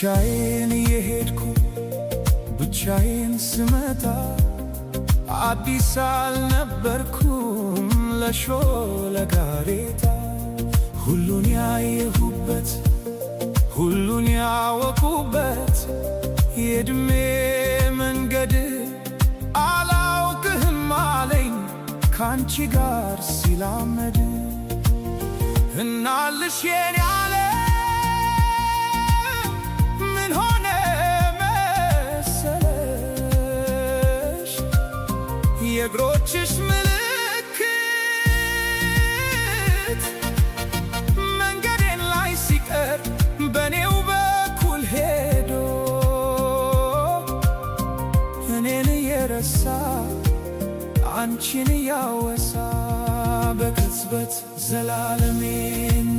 ብቻዬን እየሄድኩ ብቻዬን ስመጣ፣ አዲስ አልነበርኩም ለሾለ ጋሬጣ። ሁሉን ያየሁበት፣ ሁሉን ያወቁበት የዕድሜ መንገድ አላውቅህም አለኝ ካንቺ ጋር ሲላመድ። እናልሽ የኔ ዓለም፣ ምን ሆነ መሰለሽ፣ የእግሮችሽ ምልክት መንገዴን ላይ ሲቀር በኔው በኩል ሄዶ፣ እኔን እየረሳ አንቺን እያወሳ በቅጽበት ዘላለሜን